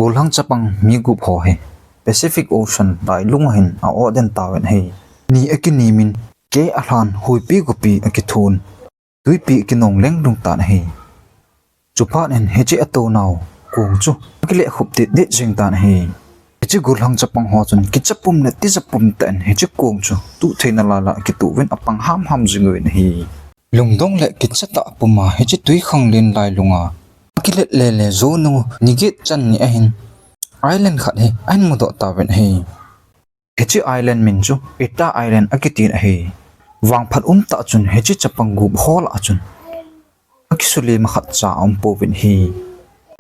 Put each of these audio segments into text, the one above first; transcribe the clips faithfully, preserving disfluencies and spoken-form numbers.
Gollhang chapang mi gup ho hi Pacific Ocean lailung a hin a-oh den tauvin ahi. Ni akinim in, kei alhan, huipi gopi akithun, tuipi akinong leng lung tan ahi. Chuphat in hiche atonau kong chu akilehkhup titdet jing tan ahi. Hiche gollhang chapang ho chun kicha pum le tija pum tah in hiche kong chu tuh theina lailah akituh uvin apang hamham jing uvin ahi. Lungdong le kicha tah puma hiche twikhanglen lailunga akilet lele jou nung ni get chan ni ahin island khat hi ahin mudoh tauvin ahi. Hiche island min chu Eta Island akitin ahi. Vangphat umtah chun hiche chapang gup ho lah a chun akisule ma khatcha aum pouvin ahi.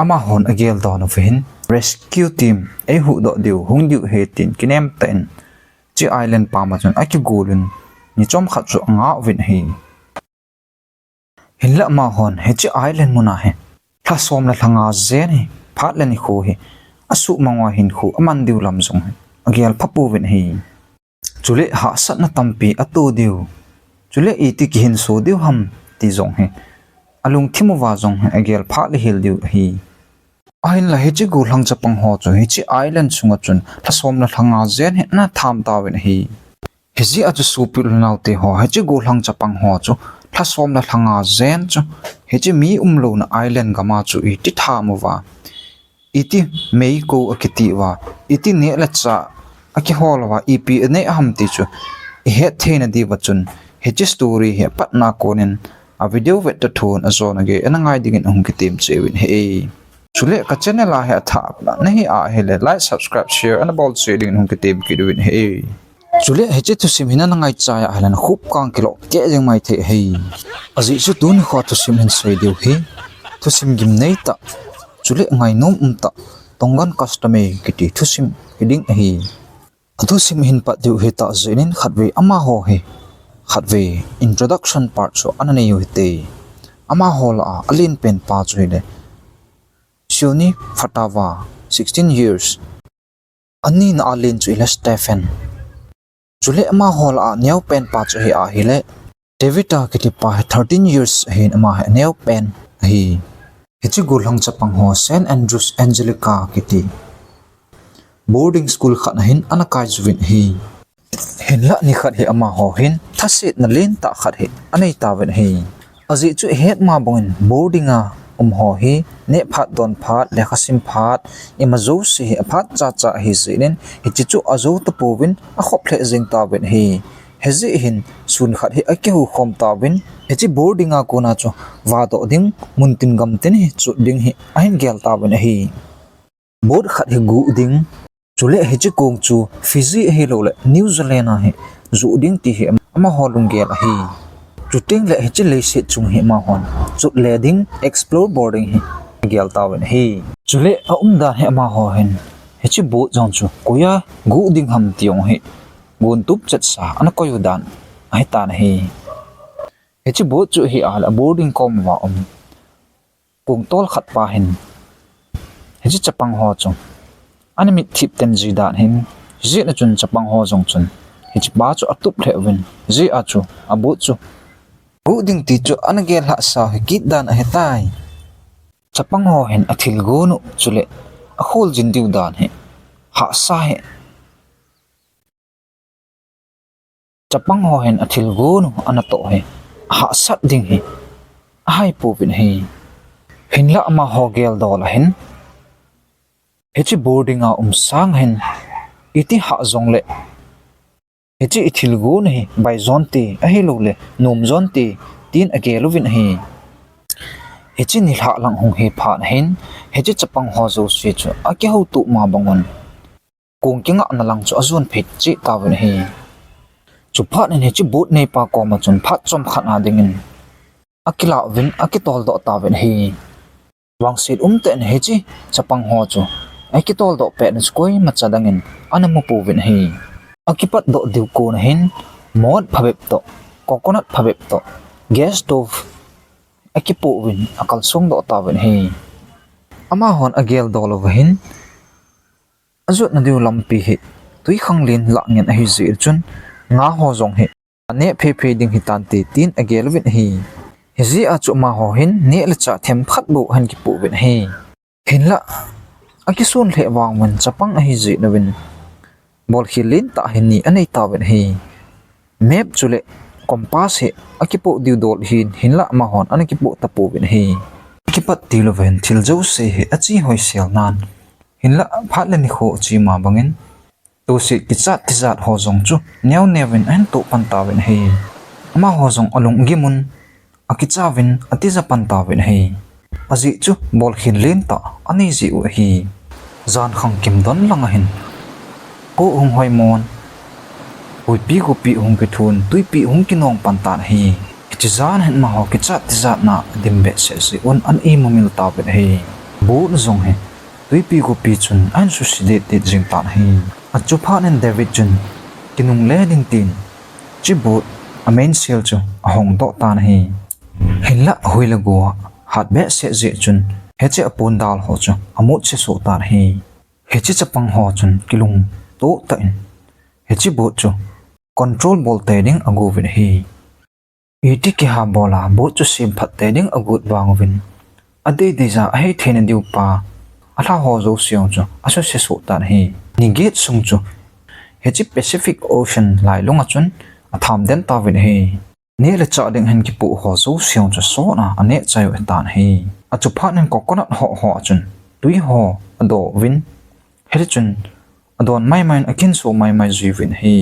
Amahon agel don uva hin, rescue team eihuhdoh diu hung diu ahi tin kinem tah in hiche island pam a chun akigol un ni chomkhat chu anga uvin ahi. Hinlah amahon hiche island muna hi lha som le lha nga jen hi phat le nikho hi asuhmang uva hinkho aman diu lam jong hi agel pha pouvin ahi. Chule hahsatna tampi ato diu, chule iti kihinso diu ham ti jong hi alungthim uva jong hi agel pha lheh diu ahi. Ahinla hiche gollhang chapang ho chu hiche island sunga chun lha som le lha nga jen hi ana tham tauvin ahi. Hijeh a chu sopi u le naote ho, hiche gollhang chapang ho chu lha som le lha nga jen chu hiche mi umlouna island gam a chu iti tham uva, iti mei kou akiti uva, iti neh le chah akihol uva, ipi aneh ham ti chu ihet theina diuva chun hiche story hi apatna konin a video vet ta thon ajona gei ana ngai dingin hung kitem cheh uvin ahi. Chule ka channel a hi athah nahi ahile like, subscribe, share ana bol cheh dingin hung kitem kit uvin ahi. Chule hiche thusim hi nana ngaichai ahile nakhup kang kilou keh jeng mai thei ahi. Ajeh chu tuni kho thusim hin sei diu hi thusim gimnei tah, chule ngainom um tah, Tongan custom kiti thusim hiding ahi. Athusim hin pat diu hitah jeh in khatvei amaho hi, khatvei introduction part chu ana nei u hite. Amaho lah a alen pen pa chu hile Sione Fatava, sixteen years. Anina alen chu hile Stephen. Chule amaho lah a aneo pen pa chu hi ahile Tevita kiti pa hi thirteen years ahin ama hi aneo pen ahi. Hiche gollhang chapang ho Saint Andrews Angelica kiti boarding school khat a hin ana kai uvin ahi. Hinlah nikhat hi amaho hin thasetna lentah khat hi anei tauvin ahi. Ajeh chu ihet ma bangin boarding a um ho hi neh phat, don phat, lekha sim phat, ima jouse hi aphat chacha ahi jeh in hiche chu ajou tapouvin akhop lheh jeng tauvin ahi. Hijeh hin sun khat hi akihou khom tauvin hiche boarding a kona chu vadoh ding, muntin gamtin hi chot ding hi ahin gel tauvin ahi. Boat khat hi guh ding, chule hiche kong chu Fiji ahilouleh New Zealand a hi joh ding ti hi amaho lunggel ahi. Chuteng le hiche leiset chung hi amahon chot le ding, explore bol ding hi agel tauvin ahi. Chule aumdan hi amaho hin hiche boat jong chu koiya guh ding ham ti jong hi gontup chetsa ana koi u dan ahitan ahi. Hiche boat chu hi ahile boarding kom uva um kong tol khat pa hin hiche chapang ho chu ana mitthip ten ji dan hin, hijeh a chun chapang ho jong chun hiche pa chu atup lheh uvin, hijeh a chu a boat chu guh ding ti chu ana gel lhahsau hi kit dan ahitai. Chapang ho hin athilgon u chule akholjin diu dan hi hahsa hi Chapang ho hin athilgon u anatoh hi ahahsat ding hi ahai pouvin ahi. Hinlah amaho geldol a hin hiche boarding a um sang hin iti hah jongle hiche ithilgon u hi bai jonte ahilouleh nom jonte tin agel uvin ahi. Hiche nilhah lang hung hi phat hin hiche chapang ho jouse chu akihoutoh ma bangun kong kingahna lang chu ajon phei cheh tauvin ahi. Chuphat in hiche boat neipa koma chun phat chomkhat a dingin akilah uvin akitoldoh tauvin ahi. Vangset umtah in hiche chapang ho chu akitoldoh pet in chu koimacha dangin ana mu pouvin ahi. Akipatdoh diu kona hin mot phabep toh, coconut phabep toh, gas stove akipoh uvin akalsong doh tauvin ahi. Amahon ageldol uva hin ajotna diu lampi hi twikhanglen lah ngen ahijeh chun nga ho jong hi aneh phei phei ding hitante tin agel uvin ahi. Hijeh a chu amaho hin neh le chah themkhat bou ahin kipoh uvin ahi. Hinlah Akisun lheh vang uvin chapang ahi jeh uvin bolkhel lentah hi ni anei tauvin ahi. Map chule compass hi akipoh diu dol hin, hinlah amahon ana kipoh tapouvin ahi. Akipat tilouvin thil jouse hi ache hoisel nan, hinlah phat le nikho ache ma bangin, toset kichat tijat ho jong chu neo neovin ahin toh pan tauvin ahi. Amaho jong alung agimun, akichauvin atija pan tauvin ahi. Ajeh chu bolkhel lentah anei jeh u ahi. Jan khangkim don lang ahin, kho hung hoimon, huipi gopi hung kithun, twipi hung kinong pan tan ahi. Hiche jan hin amaho kichat tijatna adim behseh jeh un ana imu mil tauvin ahi. Boat jong hi twipi gopi chun ahin suse det det jing tan ahi. Achuphat in David chun kinungle ding tin hiche boat a mainsail chu ahong doh tan ahi. Hinlah hui le go hat behseh jeh chun hiche apondal ho chu amut se soh tan ahi. Hiche chapang ho chun kilungtoh tah in hiche boat chu control bol tei ding agouvin ahi. Iti kiha bol a boat chu semphat tei ding agot vang uvin, adei deija ahithei na diu pa alha ho jouse chu asuse soh tan ahi. Ni get sung chu hiche Pacific Ocean lailung a chun atham den tauvin ahi. Neh le chah ding ahin kipoh ho jouse chu asot a aneh chai u ahitan ahi. Achuphat in coconut hoh ho a chun twi ho adoh uvin, hiti chun adon maimai in akinso maimai jiuvin ahi.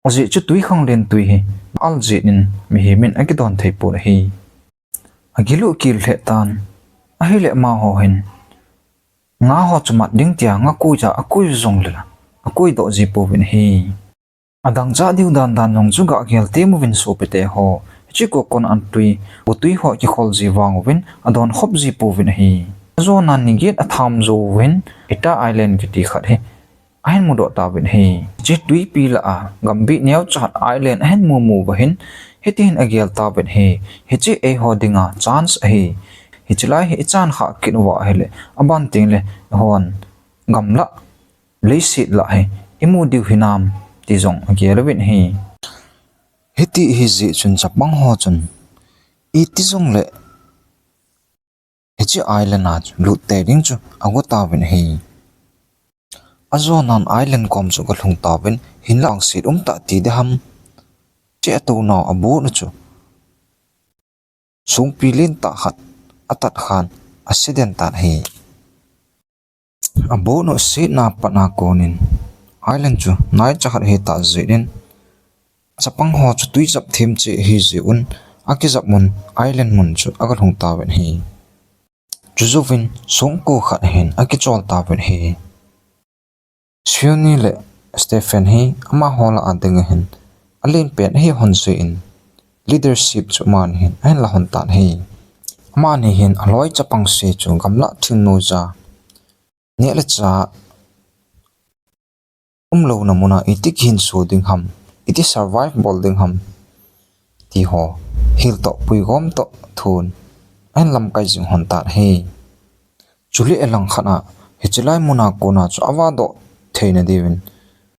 Ajeh chu twikhanglen twi hi al jeh in mihem in akidon thei pon ahi. Agil u agil lheh tan, ahile amaho hin nga ho chu mat ding tia nga koi a akoi jongle la akoi doh ji pouvin ahi. Adang cha diu dan dan jong chu gah gel tem uvin sopite ho, hiche coconut twi, bu twi ho kikhol ji vang uvin adon khop ji pouvin ahi. Ajonan ni get atham jou uvin Eta Island kiti khat hi ahin mudoh tauvin ahi. Hiche twipi lah a gambih neocha island ahin mumu uva hin hiti hin agel tauvin ahi. Hiche eiho dinga chance ahi. Hiche lai hi ichan khah kit uva ahile aban tengle eihon gamlah leiset lah hi imu diu hinam ti jong agel uvin ahi. Hiti ahi jeh chun chapang ho chun iti jongle hiche island a chu lut tei ding chu ago tauvin ahi. Ajonan island kom chu agalhung tauvin, hinlah angset um tah ti ding ham, hiche atounau aboat u chu songpi lentah khat atat khan ase den tan ahi. Aboat u asetna patna konin island chu naicha khat ahitah jeh in, chapang ho chu twi jap them cheh ahi jeh un, akijap mun island mun chu agalhung tauvin ahi. Chujouvin songko khat hin akichol tauvin ahi. Sione le Stephen hi amaho lah a ding ahin, alen pen ahi hon jeh in leadership chu amani hin ahin la hon tan ahi. Amani hin aloi chapang se chu gamlah thingnoija neh le chah umlouna muna iti kihinso ding ham, iti survive bol ding ham ti ho hil toh puigom toh thun ahin lamkai jing hon tan ahi. Chule alangkhat a hiche lai muna kona chu avadoh theina diuvin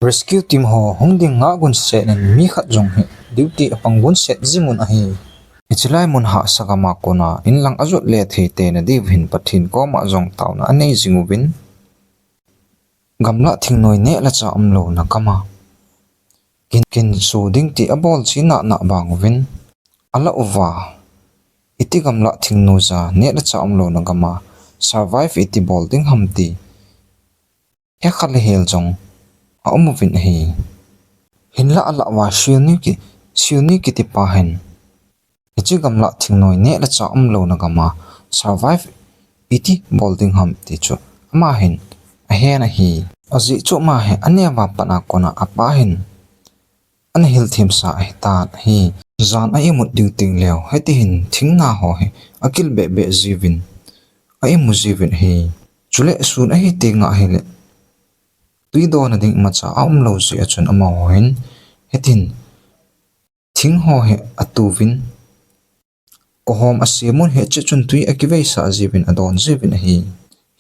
rescue team ho hung ding ngah gunset in mi khat jong hi duty apang gunset jing un ahi. Hiche lai mun hahsa gam a kona inlang ajot le thei teina diu hin Pathen koma jong taona anei jing uvin, gamlah thingnoi neh le chah umlouna gam a kin, kinso ding ti abol cheh nana bang uvin, alah uva iti gamlah thingnoija neh le chah umlouna gam a survive iti bol ding ham ti hekha le hel jong aum uvin ahi. Hinlah alah uva Sione ki, Sione kiti pa hin hiche gamlah thingnoi neh le chah umlouna gam a survive iti bol ding ham ti chu ama hin ahen ahi. Ajeh chu ama hi aneo a pat a kona apa hin ana hilthemsa ahitan ahi. Jan a imut diu teng leu hiti hin thingna ho hi akil behbeh jiuvin a imu jiuvin ahi. Chule sun ahi tenga ahile twi dona ding imacha aumlou jeh a chun amaho hin hitin thing ho hi atuvin, kohom asem un hiche chun twi akiveisah jiuvin adon jiuvin ahi.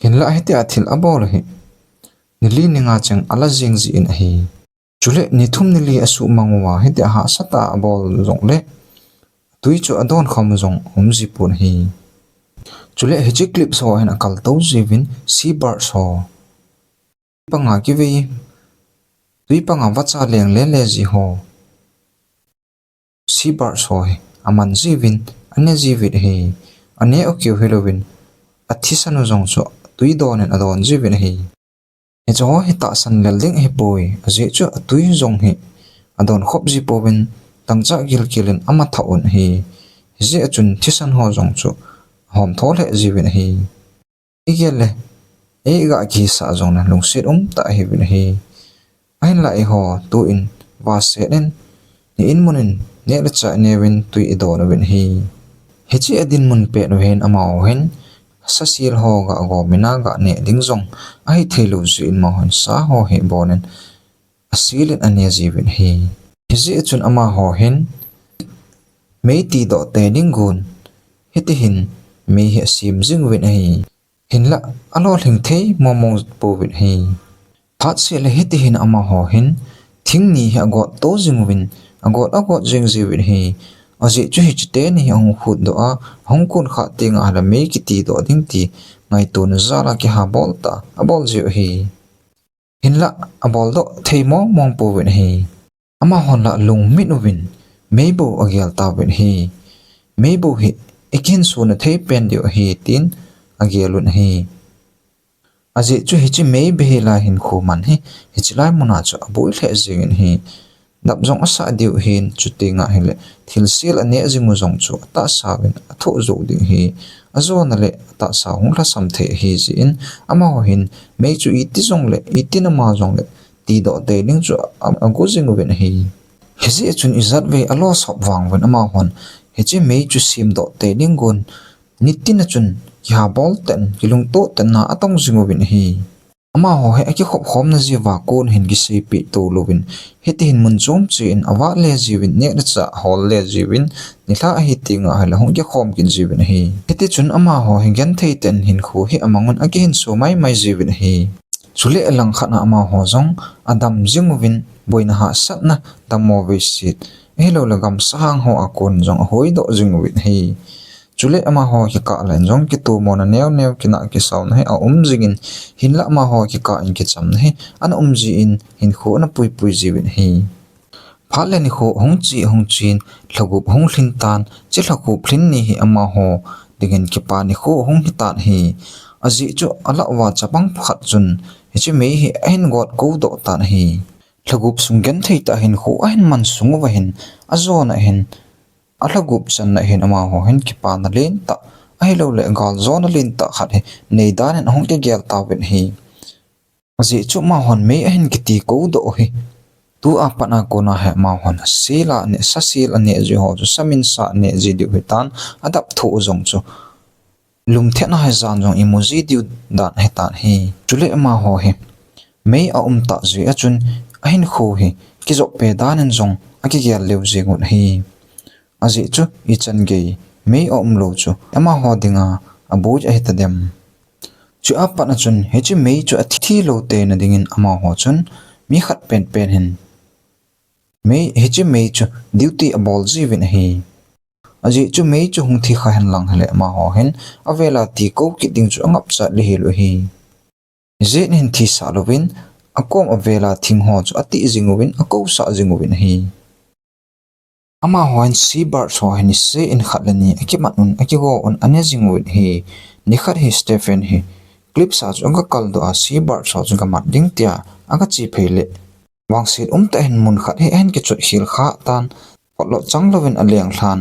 Hinlah hitia thil abol u hi nili ninga cheng ala jeng jeh in ahi. Chule nithum nili asuhmang uva hitia hahsatah a abol jongle twi chu adon kham u jong aum jipon ahi. Chule hiche clips ho hin akal tou jiuvin, seabirds ho. Tui panga kivei, tui panga vacha leng lele ji ho. Seabirds ho hi aman jiuvin, ane jiuvin ahi. Ane u keu hilouvin, athisan u jong chu tui don in adon jiuvin ahi. Hiche ho hi tahsan lel ding ahipoi, ajeh chu atui jong hi adon khop ji pouvin, tangcha gilkel in ama thah un ahi. Hijeh a chun thisan ho jong chu ahom tho lheh jiuvin ahi. Igel le, eiga kihisah jongle lungset umtah ahiuvin ahi. Ahinlah eiho tuin vaset in, ni in mun in neh le chah ineuvin tui idon uvin ahi. Hiche adinmun pet u hin amaho hin, sasel ho ga gom in aga neh ding jong ahithei lou jeh in amaho hin sa ho hi abon in, asel in ane jiuvin ahi. Hijeh chun amaho hin, mei tidoh tei ding gon, hitihin mei hi asem jing uvin ahi. Hinlah, alolhing thei mong mong pouvin ahi. Phat seh le hitihin amaho hin, thing ni hi agot to jing uvin, agot agot jing jiuvin ahi. Ajeh chu hiche teni hi ahung khutdoh a, ahung kun kha tenga ahile mei kitidoh ding ti ngaitona jal a kihabol tah a abol jiu ahi. Hinlah, aboldoh thei mong mong pouvin ahi. Amahon lah lungmit uvin, mei bou agel tauvin ahi. Mei bou hi ikihinsona thei pen diu ahi, tin agel un ahi. Ajeh chu hiche mei behelai hinkho man hi, hiche lai muna chu aboi lheh jengin ahi. Dap jong asah diu ahin, chutenga ahile thilsel aneh jing u jong chu atahsa uvin athoh jou ding ahi. Ajona le atahsa hung lhasam thei ahi jeh in, amaho hin mei chu iti jongle, iti nama jongle, tidoh tei ding chu a, ago jing uvin ahi. Hijeh a chun ijat vei alosop vang uvin amahon, hiche mei chu semdoh tei ding gon, nitin a chun kihabol tah in, kilungtoh tah in na atong jing uvin ahi. Amaho hi akikhop khomna jiuva kon hin kiseipeh to louvin, hitihin mun chom cheh in avah le jiuvin, neh le chah ahol le jiuvin, nilhah ahi tenga ahile hung kikhom kit jiuvin ahi. Hitichun amaho hi genthei tah in hinkho hi amang un akihinso mai mai jiuvin ahi. Chule alangkhat a amaho jong adam jing uvin, boina hahsatna, dammo veiset, ahiloule gamsahang ho a kon jong ahoidoh jing uvin ahi. Chule amaho kikah lah in jong kitomona neo neo, kinah kisaona hi aum jingin, hinlah amaho kikah in kichamna hi ana um jin, hinkho ana puipui jiuvin ahi. Phat le nikho ahung che ahung chen, lhagup ahung lhin tan, hiche lhagup lhin ni hi amaho dingin kipa nikho ahung hitan ahi. Ajeh chu alah uva chapang khat chun hiche mei hi ahin got koudoh tan ahi. Lhagup sung genthei tah a hinkho ahin man sung uva hin, ajona hin, alhagup channa hin amaho hin kipana lentah, ahiloule galjona lentah khat hi neidan in ahung kigel tauvin ahi. Ajeh chu amahon mei ahin kiti koudoh u hi, tua pat a kona hi amahon sel a neh, sasel aneh ji ho chu samin sa aneh ji diu ahitan, adap thoh u jong chu lumthetna hijan jong imu ji diu dan ahitan ahi. Chule amaho hi mei aum tah jeh a chun ahinkho hi kijop peh dan in jong akigel lheh jeng un ahi. Ajeh chu ichan gei mei aum lou chu amaho dinga aboi ahitadem. Chua pat a chun hiche mei chu athi lou teina dingin amaho chun mi khat penpen hin mei, hiche mei chu duty abol jiuvin ahi. Ajeh chu mei chu hung thi kha henlang hile amaho hin avela ti kou kit ding chu angapcha lheh lou ahi. Ijeh inem thisah louvin, akom avela thing ho chu atih jing uvin, akousah jing uvin ahi. Amaho hin seabirds ho hi niseh in khat le ni akimat un, akigo un, ane jing uvin ahi. Nikhat hi Stephen hi cliffs a chu aga kaldoh a, seabirds ho chu gamat ding tia aga che phei le, vangset umtah hin mun khat hi ahin kichot khel kha tan, potdoh chang louvin aleng lhan,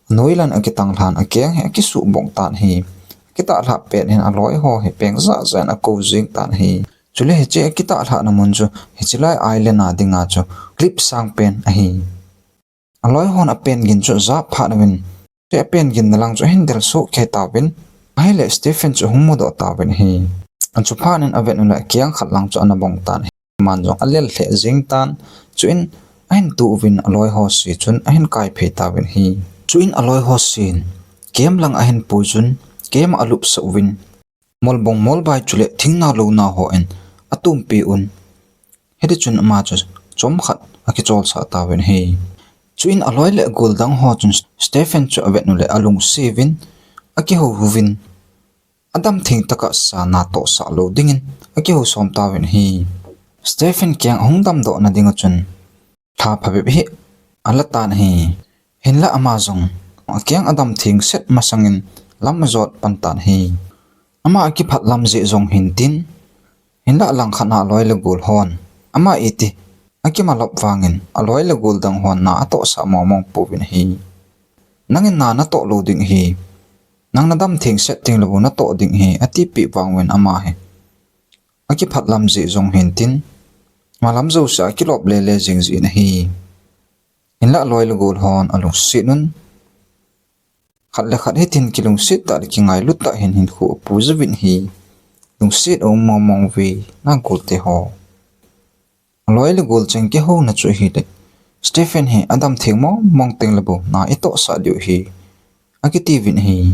anoilan akitang lhan, akeng hi akisuh bong tan ahi. Akitah lhah pet hin aloi ho hi peng jat jat in akou jing tan ahi. Chule hiche akitah lhahna mun chu hiche lai island a dinga chu cliff sang pen ahi. Aloi hon apen gin chu ajah phat uvin, hiche apen ginna lang chu ahin del soh kei tauvin, ahile Stephen chu ahung mudoh tauvin ahi. Achuphat in avet uleh akeng khat lang chu ana bong tan ahi. Aman jong alel lheh jeng tan, chuin ahin tu uvin aloi ho se chun ahin kai phei tauvin ahi. Chuin aloi ho sen camp lang ahin pui chun camp a alupsah uvin, molbong molbai chule thingna louna hon atumpi un, hitichun ama chu chomkhat akicholsah tauvin ahi. Chuin aloi le agol dang ho chun Stephen chu avet uleh alungset uvin, akihou uvin, Adam theng tokah sa natohsah lou dingin akihousom tauvin ahi. Stephen keng ahung damdoh na ding a chun lha phabep hi ala tan ahi. Hinlah ama jong akeng adam theng set masangin lam ajot pan tan ahi. Ama akiphat lam jeh jong hintin, hinlah langkhat a aloi le agol hon ama iti akimalop vangin aloi le agol dang hon na atohsah mong mong pouvin ahi. Nangin na natoh lou ding ahi. Nang nadam theng set teng le bou natoh ding ahi, atipeh vang uvin ama hi akiphat lam jeh jong hintin, malam jousea akilop lele jing jin ahi. Hinlah aloi le agol hon alungset un, khat le khat hitin kilungset tah le kingailu tah hin hinkho apu jiuvin ahi. Lungset aum mong mong uve, na golte ho. Aloi le agol cheng kihouna chu ahile, Stephen hi adam theng mong mong teng le bou na itohsah diu ahi, akitiuvin ahi.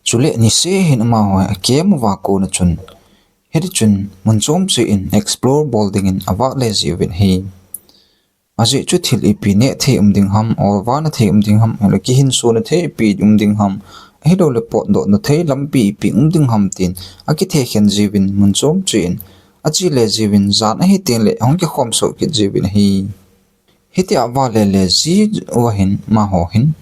Chule niseh hin amaho hi a camp uva kona chun, hiti chun mun chom cheh in explore bol dingin avale jiuvin ahi. Ajeh chu thil ipi neh thei um ding ham, olva na thei um ding ham, ahilou le kihinsona thei ipi um ding ham, ahilou le potdoh na thei lampi ipi um ding ham tin akithekhen jiuvin mun chom cheh in achele jiuvin, jan ahi teng le ahung kikhom soh kit jiuvin ahi. Hitia avale le ji uva hin amaho hin,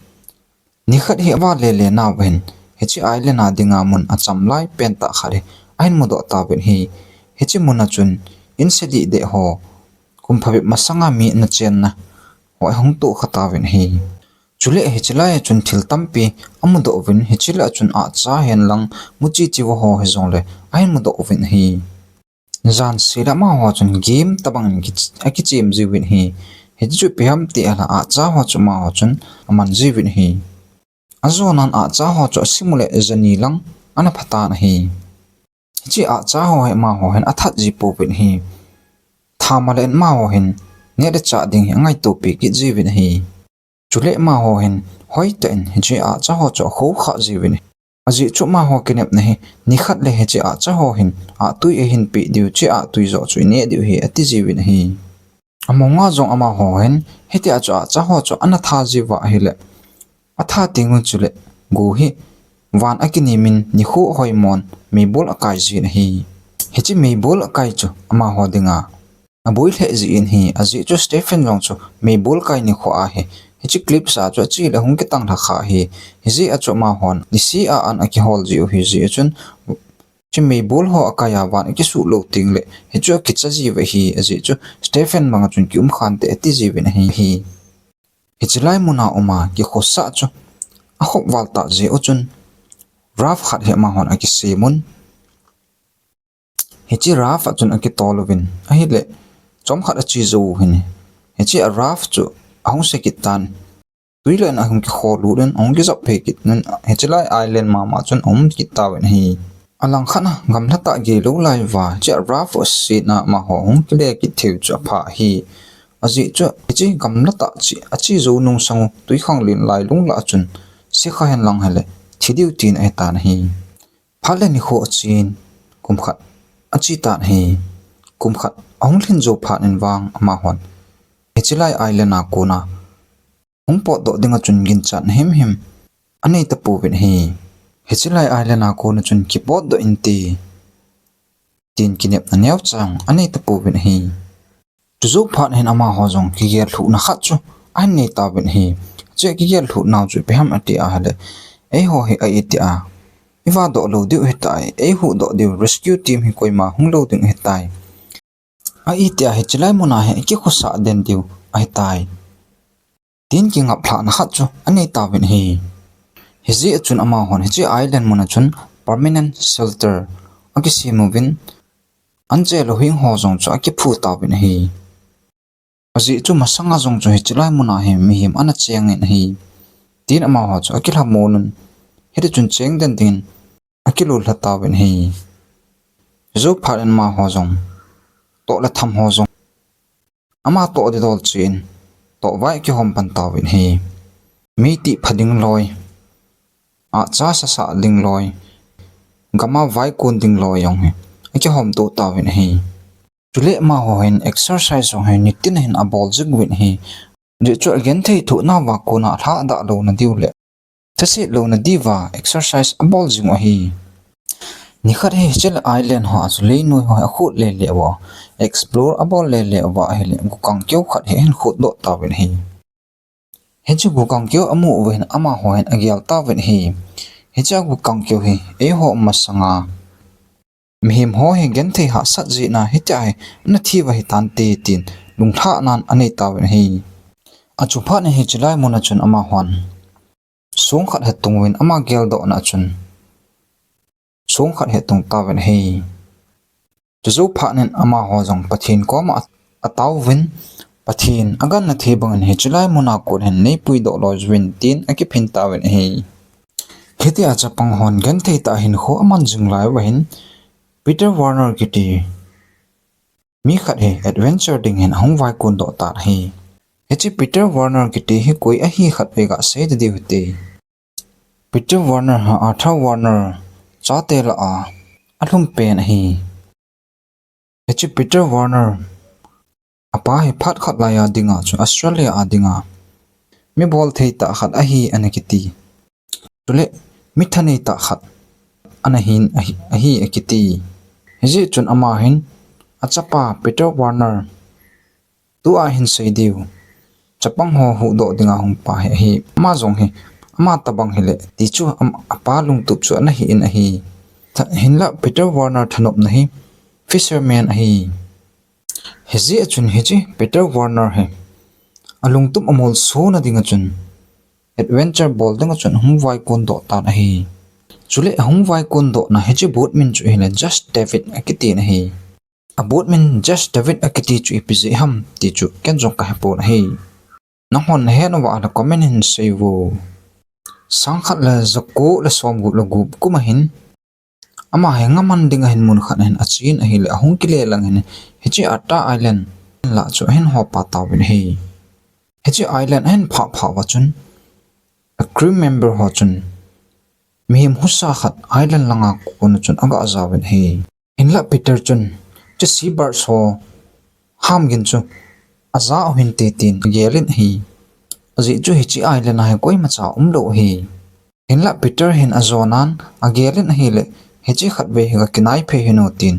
nikhat hi avale le nauva hin, hiche island a dinga mun acham lai pentah khat hi ahin mudoh tauvin ahi. Hiche mun a chun in se deh deh ho, kum phabep masanga mi ana chenna ho ahung tohkha tauvin ahi. Chule hiche lai a chun thil tampi amudoh uvin, hiche lah a chun ahcha hen lang muchi chiva ho hijongle ahin mudoh uvin ahi. Jan sela amaho chun game tobangin ki-, akichem jiuvin ahi. Hiche chu ipi ham ti ahile ahcha ho chu amaho chun aman jiuvin ahi. Ajonan ahcha ho chu asim u le jani lang ana pha tan ahi. Hiche ahcha ho hi amaho hin athat ji pouvin ahi. Thamale in amaho hin neh le chah ding hi angaitopi kit jiuvin ahi. Chule amaho hin hoitah in hiche ahcha ho chu akhokhah jiuvin ahi. Ajeh chu amaho kinepna hi, nikhat le hiche ahcha ho hin ahtui eihin peh diu, hiche ahtui joh chu ineh diu ahi, ati jiuvin ahi. Amonga jong amaho hin hitia chu ahcha ho chu ana tha jiuva ahile, atha teng un chule go hi van akinim in nikho hoimon meibol akai jin ahi. Hiche meibol akai chu amaho dinga aboi lheh jin ahi, ajeh chu Stephen jong chu meibol kai nikho ahi. Hiche clips a chu achele hung kitang lhakha ahi. Hijeh a chu amahon niseh a an akihol jiu ahi jeh a chun, hiche meibol ho akai a van akisuh lou teng le hichu akicha jiuva ahi, ajeh chu Stephen banga chun kium khante ati jiuvin ahi. Hiche lai muna uma kikhosah chu akhop val tah jeh u chun raft khat hi amahon akisem un, hiche raft a chun akitol uvin ahile, chomkhat ache jou u hin, hiche a raft chu ahung se kit tan, twi lah in ahung kikholut un ahung kijop phei kit un, hiche lai island mama chun aum kit tauvin ahi. Alangkhat a gamla tah geilou lai uva hiche a raft u asetna amaho hung kile kit thei u chu apha ahi. Ajeh chu hiche gamla tah chu ache jou nung sang u twikhanglen lailung lah a chun se kha hen lang hile thi diu tin ahitan ahi. Phat le nikho achen, kum khat ache tan ahi. Kum khat ahung lhin jou phat in vang amahon hiche lai island a kona hung potdoh dinga chun ginchatna himhim anei tapouvin ahi. Hiche lai island a kona chun kipotdoh inte, tin kinepna neocha anei tapouvin ahi. Chujou phat hin amaho jong kigel lhuhna khat chu ahin nei tauvin ahi. Hiche kigel lhuhnau chu ipi ham ati ahile, eiho hi a itia iva doh lou diu ahitai, eihuhdoh diu rescue team hi koima hung lou ding ahitai, a itia hiche lai muna hi ikikhosah den diu ahitai, tin kingaphlahna khat chu anei tauvin ahi. Hijeh a chun amahon hiche island muna chun permanent shelter akisem uvin, anche louhing ho jong chu akiphu tauvin ahi. Ajeh chu masanga jong chu hiche lai muna hi mihem ana chengin ahi, tin amaho chu akilhamon un, hiti chun cheng den dingin akilolha tauvin ahi. Jou phat in amaho jong, toh le tham ho jong ama toh didol chen, toh vai akihom pan tauvin ahi. Meitih pha ding loi, ahcha sasah ding loi, gama vai kon ding loi jong hi akihom to tauvin ahi. Chule amaho hin exercise jong hi nitin hin abol jing uvin ahi. Ajeh chu agenthei thohnauva kona lhadah louna diu le thase louna diuva exercise abol jing u ahi. Nikhat hi hiche island ho a chu leinoi ho hi akhut lele uva, explore abol lele uva ahile, gukang keu khat hi ahin khut doh tauvin ahi. Hiche gukang keu amu uva hin amaho hin agel tauvin ahi. Hiche gukang keu hi eiho masanga mihem ho hi genthei hahsat jeh in hitia hi ana thi uva hitante tin lunglhahnan anei tauvin ahi. Achu phat in hiche lai mun a chun amahon song khat hi atung uvin ama geldohna a chun song khat hi atung tauvin ahi. Chujou phat in amaho jong Pathen koma ataovin, Pathen agangna thei bangin hiche lai mun a kon hin neipuidoh loi uvin tin akiphin tauvin ahi. Hitia chapang hon genthei tah a hinkho aman jing lai uva hin Peter Werner kiti mi khat hi adventure ding hin ahung vaikon doh tan ahi. Hiche Peter Werner kiti hi koi ahi khatvei gasei ta diu hite. Peter Werner hi Arthur Werner chate lah a alhum pen ahi. Hiche Peter Werner apa hi phat khat laiya dinga chu Australia a dinga mi bolthei tah khat ahi ana kiti. Chule mi thanei tah khat ana hin ahi, ahi akiti. Hijeh chun ama hin achapa Peter Werner tua hin sei diu chapang ho huhdoh dinga hung pa hi ahi. Ama jong hi ama tobang hile ti chu am-, apa lungtup chu ana hi in ahi. Tha-, hinlah Peter Werner thanopna hi fisherman ahi. Hijeh a chun hiche Peter Werner hi alungtup amolsona dinga chun adventure bol dinga chun ahung vaikon doh tan ahi. Chule ahung vaikon dohna hiche boat min chu hile Just David akiti in ahi. A boat min Just David akiti chu ipi jeh ham ti chu ken jong kahepon ahi. Nanghon nahet uva ahile comment hin seiuvo. Sangkhat le jako le somgup le gup kum a hin ama hi ngaman dinga hin mun khat a hin achen ahile ahung kile lang hin hiche Arthur Island lah chu ahin hopa tauvin ahi. Hiche island ahin phah phah uva chun a crew member ho chun mihem husa khat island langa kona chun aga jaovin ahi. Hinlah Peter chun hiche seabird ho hamgin chu aja u hinte tin agelin ahi. Ajeh chu hiche island a hi koimacha umlou ahi. Hinlah Peter hin ajonan agelin ahile hiche khatvei hi gakinaiphei hih un tin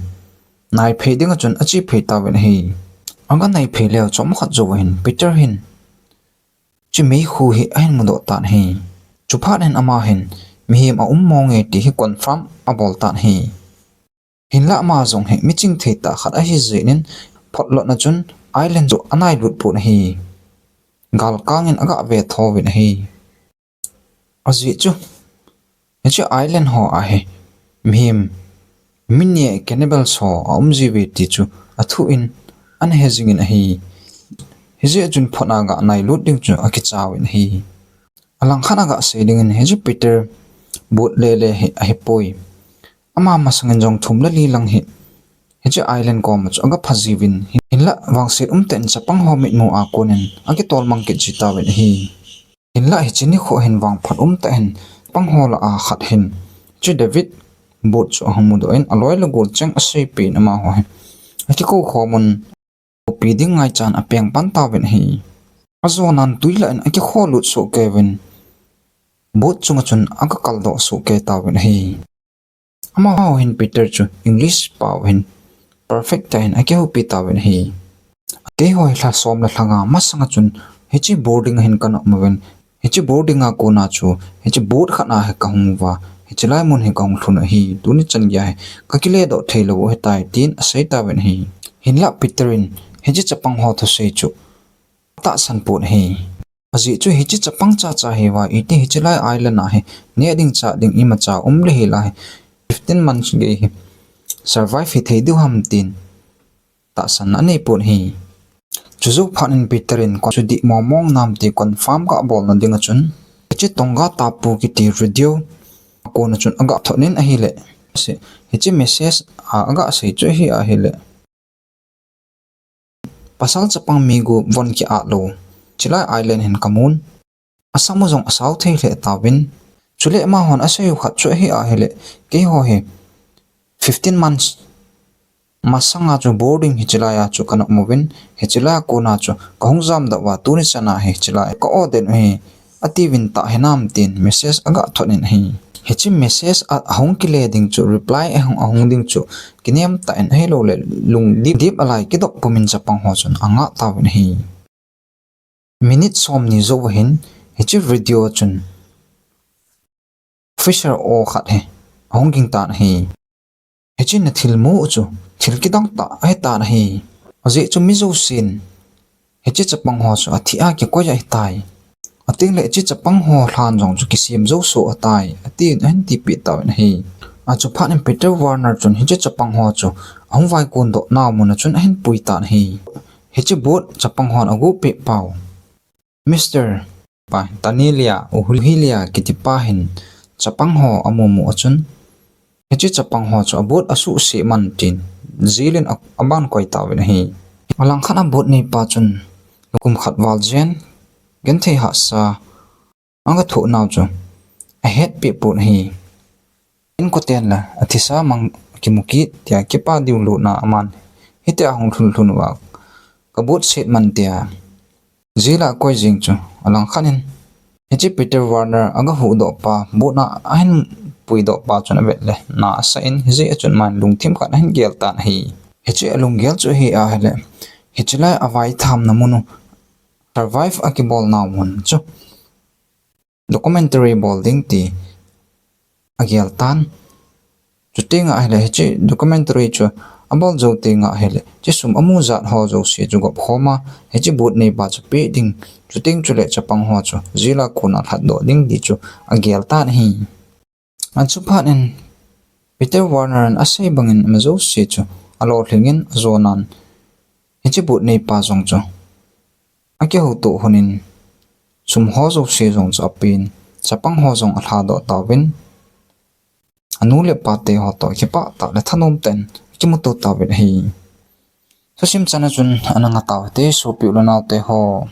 naiphei dinga chun achephei tauvin ahi. Aganaiphei leu chomkhat jouva hin Peter hin hiche meikhu hi ahin mudoh tan ahi. Chuphat hin ama hin mihem aum monge ti hi confirm abol tan ahi. Hinlah ama jong hi miching thei tah khat ahi jeh in photlotna chun island chu anailut pon ahi. Galkangin agave thouvin ahi. Ajeh chu hiche island ho a hi mihem mi neh cannibals ho aum jiuve ti chu athu in ana he jingin ahi. Hijeh chun phot a aganailut ding chu akichauvin ahi. Alangkhat a gasei dingin hiche Peter boat lele hi ahipoi. Ama masangin jong thum le li lang hi hiche island koma chu agapha jiuvin, hinlah vangset umtah in chapang ho mitmu a konin akitolmang kit ji tauvin ahi. Hinlah hiche nikho hin vangphat umtah hin chapang ho lah a khat hin hiche David boat chu ahung mudoh in aloi le gol cheng aseipeh in amaho hi akikou khomun khopi ding ngaichan apeng pan tauvin ahi. Ajonan twi lah in akikholut soh keuvin boat chunga chun agakaldoh soh kei tauvin ahi. Amaho hin Peter chu English pao hin perfect tah in akihoupi tauvin ahi. Keiho hi lha som le lha nga masanga chun hiche boarding a hin kana um uvin, hiche boarding a kona chu hiche boat khat a hi kahung uva, hiche lai mun hi kahung lhun u ahi. Tuni chan geiya hi kakile doh theilou u ahitai tin asei tauvin ahi. Hinlah Peter in hiche chapang ho thusei chu atahsan pon ahi. Ajeh chu hiche chapang chacha hiuva iti hiche lai island a hi neh ding chah ding imacha um le hila hi fifteen months gei hi survive hithei diu ham tin tahsanna anei pon ahi. Chujou phat in Peter in kon chu dih mong mong nam ti confirm gabolna dinga chun hiche Tonga tapu kiti radio a kona chun agathot in ahile, hiche message a agasei chu ahi ahile, pasal chapang mi gup von ki-at lou, hiche lai island hin kamun, asam u jong asao thei lheh tauvin, chule amahon asei u khat chu ahi ahile, keiho hi fifteen months masanga chu boarding hiche laiya chu kana um uvin, hiche laiya kona chu kahung jamdoh uva tuni chana hi hiche lai ka-o den u ahi, atiuvin tah hinam tin message agathot in ahi. Hiche message a ahung kile ding chu, reply ahung, ahung ding chu, kinem tah in ahilouleh lungdip, dip alai kidop pumin chapang ho chun angah tauvin ahi. Minute somni jou ahin, hiche video chun officer o khat hi ahung ging tan ahi. Hiche na thilmu u chu thil kidang tah ahitan ahi. Ajeh chu mi jousen hiche chapang ho chu athi a kikoi ahitai. Atengle hiche chapang ho lhan jong chu kisem jou soh ahitai, atin ahin tipeh tauvin ahi. Achuphat in Peter Werner chun hiche chapang ho chu ahung vaikon doh nau mun a chun ahin pui tan ahi. Hiche boat chapang hon aguh peh pau, Mister pa, Tanilia, Uhilia kitipa hin chapang ho amumu a chun, hiche chapang ho chu a boat asuhsih man tin, jail in a, aban koi tauvin ahi. Alangkhat a boat neipa chun, kum khat val jen, genthei hahsa, agathoh nau chu ahetpeh pon ahi. Inkoten la athisa mang kimu kit tia kipa diu lutna aman hitia hung lhun lhun uva, ka boat set man tia jail a akoi jeng chu alangkhat in, hiche Peter Werner agahuhdoh pa, boat a ahin puidoh pa chun avet le na asah in, hijeh a chun aman lungthim khat ahin gel tan ahi. Hiche alunggel chu ahi ahile, hiche lai avaithamna mun u, survive akibol nau mun chu documentary bol ding ti agel tan. Chuteng ahile hiche documentary chu abol jou teng ahile, hiche sum amu jat ho jouse chu gop khom a, hiche boat neipa chu peh ding, chuteng chule chapang ho chu jail a kona lhatdoh ding ti chu agel tan ahi. Achuphat in Peter Werner in asei bangin ama jouse chu alolhingin ajonan, hiche boat neipa jong chu akihoutoh lhonin, sum ho jouse jong chu apen, chapang ho jong alhadoh tauvin, anu le apa te ho toh kipah tah le thanom tah in akimuto tauvin ahi. Thusim chan a chun ana ngah tau hite, sopi u le nao te ho.